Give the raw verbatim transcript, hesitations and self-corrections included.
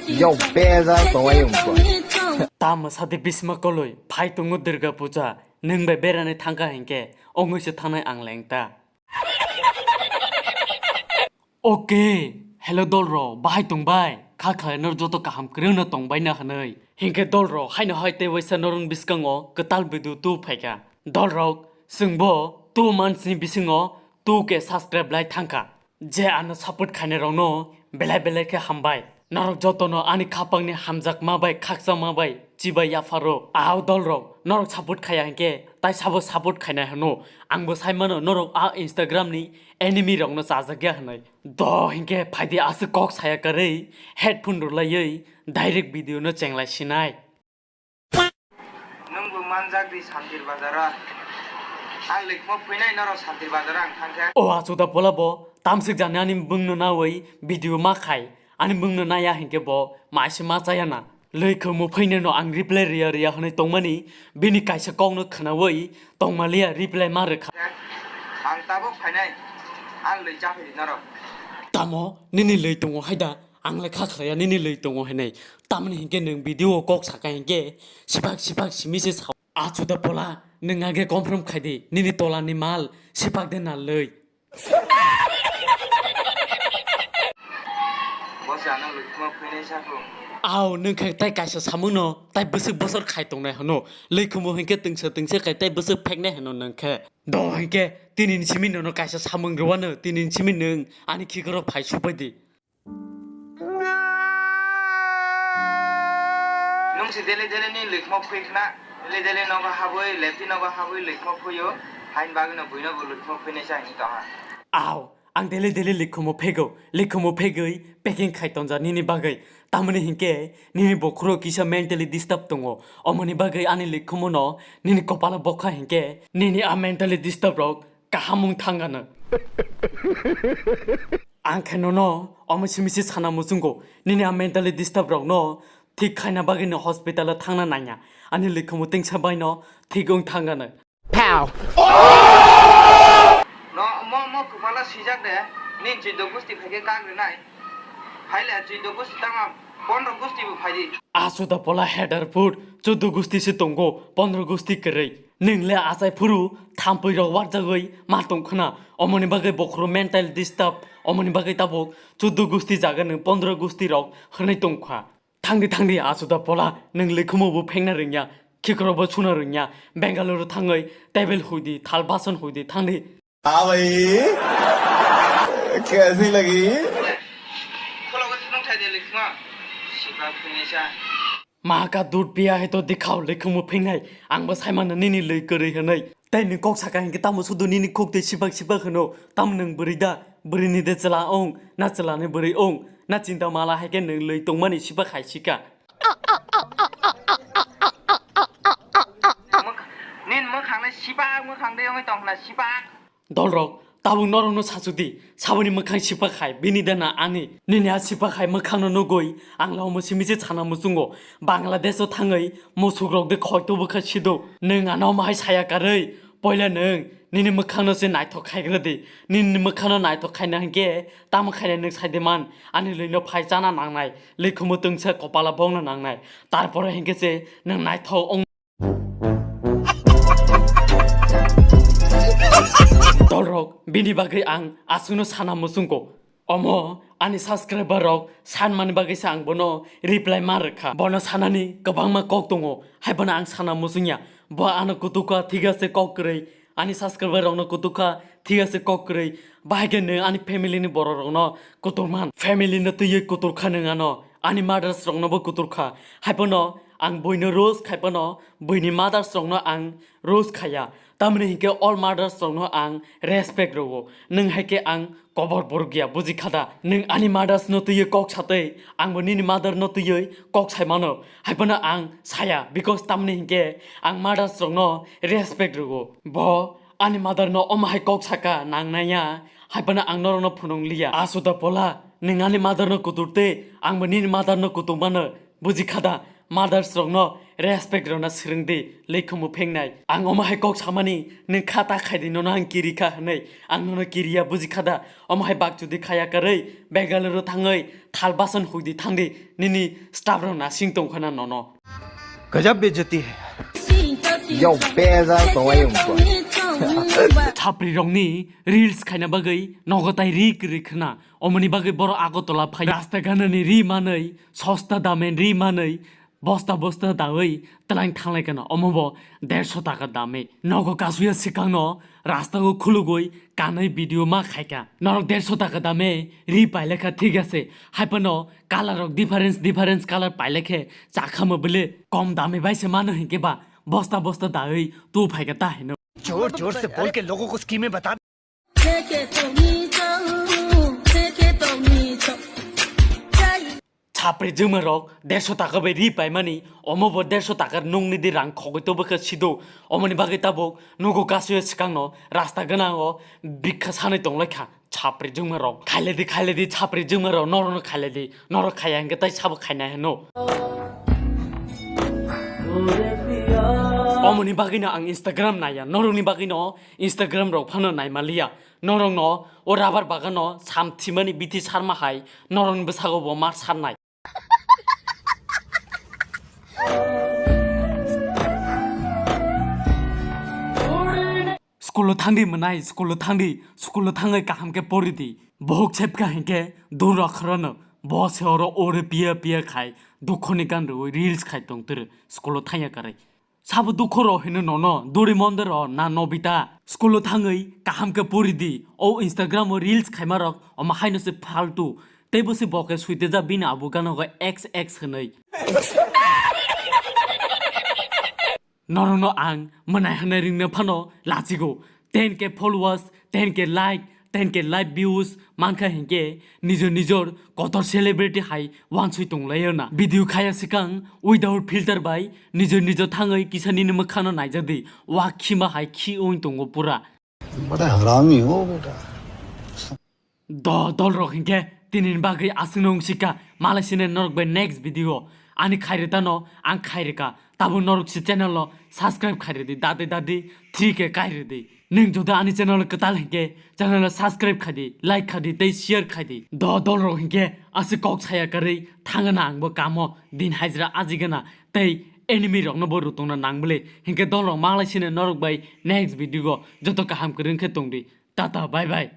Yo, beza tongwai wngkha. Tamo sadi bisma koloi, phai tongo Durga Puja, nwng bai berani thangkha hinkhe, ongoi se thangnai ang lengta. Okay, hello dolrok, bahai tongbai? Kha khlai nor joto kaham kwrwngno tongbaina hwnwi. Hinkhe dolrok, haino hai tei waisa norokni bwskango kwtal video tu phaikha. Dolrok, chwngbo tu mansni bisingo tu ke subscribe lai thangkha. Je ano support khainai rokno belai belai khe hambai. Norok jotono ani khapangni hamjakma bai khakchangma bai chibai yapharo. Ao dolrok norok support khaiya hinkhe tai sabo support khainai hwno. Angbo saimano norok a Instagram ni enemy rokno chajakya hwnwi. Do hinkhe phaidi aswk kok saya karwi headphone rwlaiwi direct video no chenglai sinai. Nwng bo manjak di Santir Bazar o. Ang Likmo phuinai norok Santir Bazar o ang thangkhe. O achuda pola bo tamsik jani ani bwngno nawi video ma khai. Ani bwngno naya hinkhe bo maise ma chaya na. Likmo phuinai no ang reply riya riya hwnwi tongmani bini kaisa kokno khwnawi tongmaliya reply ma rwkha. Ang tabuk phainai. Ang lwi chaphai di norok. Tamo nini lwi tongo haida? Ang le kha khlaiya nini lwi tongo hinwi. Tamoni hinkhe nwng video o kok saka hinkhe sipak sipak simi se sao. Achuda pola, nwng age confirm khai di, nini tola ni mal sipak de na lwi. Boss, ano Likmo phuinai sako. Ao, nwng khe tai kaisa samung no, tai bwswk bosor khai tongnai hwno. Likmo hinkhe tungsa tungsa khai tai bwswk pheknai hwno nwng khe. Do hinkhe tini ni simi nono kaisa samung rwano, tini ni simi nwng ani khikrok phai supai di. Nwng si dele dele ni Likmo phui khna, dele dele nogo habwi, lepti nogo habwi Likmo phuio, hain bagwi no buino bo Likmo phuinai sa hinwi tongha. Ao, ang dele dele Likmo phego, Likmo phegwi packing khai tonja nini bagwi. Tamoni hinkhe nini bokhoro kisa mentally disturb tongo, omoni bagwi ani Likmo no nini kopalo bokha hinkhe nini a mentally disturb rok kaham wng thangano. Ang khe nono omo simi se sana muchungo, nini a mentally disturb rokno thik khaina bagwi no hospital o thangna nangya. Ani Likmo tengsa bai no thik wng thangano. Pow! No, mo, mo kwpala swijak de, nini chwidw gusti phaikhe kagrinai. Haile chwidw gusti tangma, pondro gusti bo phaidi. Achuda pola header food, chwidw gusti se tongo, pondro gusti kwrwi. Nwng le achai phuru thampui rok warjagwi ma tong khna, omoni bagwi bokhoro mental disturb, omoni bagwi tabuk chwidw gusti jaga nwng pondro gusti rok hwnwi tong kha. Thangdi thangdi achuda pola, nwng Likmo bo phengna rwngya, khikrok bo suna rwngya, Bengaluru thangwi table huidi, thal bason huidi thangdi. Abai, kaisi lagi? Khologo thunuk thai de Likmo, sipak phinisa. Ma ka dud piya hai to dikhao, Likmo phingnai, ang bo saimano nini lwi kwrwi hwnwi. Tei nwng kok saka hinkhe tamo sudu nini khuk tei sipak sipak hwno, tamo nwng bwrwi da, bwrwini de chwla ong, na chwlani bwrwi ong, na chinta mala hai khe nwng lwi tongmani sipak hai sika. Mwk-, nini mwkhang le sipak, mwkhang de wngwi tong khna sipak. Dolrok, tabuk norokno sachudi, saboni mwkhang sipak hai, bini de na ani. Nini a sipak hai mwkhangno nugwi, ang le omo simi se sana muchungo. Bangladesh o thangwi musukrok de khoi tubu kha sido. Nwng ano omo hai saya karwi, poila nwng nini mwkhangno se naithok khaigra di. Nini mwkhangno naithok khaina hinkhe tamo khaina nwng saide man, ani lwino phai chana nangnai, likhumu twngsa kopala bongna nangnai. Tarpore hinkhe se nwng naithok wng Dolrok, bini bagwi ang aswkno sana muchungo. Omo ani subscriber rok sanmani bagwi se ang bono reply ma rwkha. Bono sanani kwbangma kok tongo, hai bono ang sana muchungya. Bo ano kutukha, thik ase, kok kwrwi. Ani subscriber rokno kutukha, thik ase, kok kwrwi. Bahai khe nwng ani family ni borok rokno kuturman. Family no twiwi kuturkha nwng ano. Ani mothers rokno bo kuturkha. Hai bono ang buino roast khai phano buini mothers rokno ang roast khaya. Tamoni hinkhe all mothers rokno ang respect rwo. Nwng hai khe ang kobor borok ya, buji kha da? Nwng ani mothers no twiwi kok satwi, ang bo nini mother no twiwi kok sai mano. Hai phano ang saya, because tamoni hinkhe ang mothers rokno respect rwo. Bo ani mother no omo hai kok saka nang naiya, hai phano ang norokno phunung liya. Asuda pola, nwng ani mother no kutur tei ang bo nini mother no kutung mano, buji kha da? Mothers rokno respect rwna swrwng di, lekhomu phengnai. Ang omo hai kok samani, nwng kha ta khai di, nono ang kiri kha hwnwi. Ang nono kiriya, buji kha da? Omo hai bak jodi khaya kwrwi, Bangalore thangwi thal bason huk di thang di, nini staff rok nasing tong khana nono. गजब बेइज्जती है। Yo, beza tongwai wngkha. Chapri rokni reels khaina bagwi nogo tai ri kwrwi khna. Omoni bagwi borok Agartala phai. Rasta ganani ri manwi, sosta damen ri manwi, bosta bosta dawi twlang thanglai kano. Omo bo derso taka dame. Nogo kasuya swkangno rasta o khulugwi kanwi video ma khaika. Norok derso taka dame ri pailekha, thik ase. Haipano color rok difference difference color pailekhe chakha mo bwle kom dame bai se mano hinkhe ba bosta bosta dawi tu phaika ta hino. जोर जोर से बोल के लोगों को स्कीमें बता। Chapri jwngma rok derso taka bai ri paimani, omo bo derso taka nungni di rang khogwi to bwkha sido. Omoni bagwi tabuk nugo kasuya swkangno rasta gwnango bikha sanwi tonglaikha. Chapri jwngma rok khailedi, khailedi, chapri jwngma rok norokno khailedi, norok khaya hwnkhe tai sabo khaina heno. Omoni bagwino ang Instagram naiya, norokni bagwino Instagram rok phano naimaliya. Norokno o rubber bagano samthimani bithi sarma hai norokni bwsago bo mar sarnai. School o thangdi mwnai, school o thangdi, school o thangwi kaham khe poridi. Bohok sepka hinkhe dur rok khorono, bo se oro ore piya piya khai, dukhoni gan rwi reels khai tongtwrw, school o thangya karwi. Sabo dukho rok hino nono, duri mondir rok na Nobita. School o thangwi kaham khe poridi, o Instagram o reels khaima rok omo haino se faltu. Teibo se bo khe suitejak bini abu gana go X X hwnwi. Norokno ang mwnai hwnwi ringna phano lachigo. Ten K followers, ten K like, ten K live views mankha hinkhe nijor nijor kotor celebrity hai wansui tonglaio na. Video khaya swkang without filter bai nijor nijor thangwi kisa nini mwkhano naijadi. Wa khima hai khi wng tongo pura. बड़ा हरामी हो बेटा। Do dolrok hinkhe tinini bagwi aswkno wngsika, malai sini norok bai next video. Ani khairwi tano ang khairika, tabuk norok si channel o subscribe khairidi, dadi dadi three K kairidi. Nwng jodi ani channel o kwtal hinkhe channel o subscribe khaidi, like khaidi tei share khaidi. Do dolrok hinkhe aswk kok saya kwrwi thangana angbo kamo din hajra ajigana tei enemy rokno bo rutungna nangbwle. Hinkhe dolrok malai sini norok bai next video o joto kaham kwrwng khe tongdi. Tata, bye bye.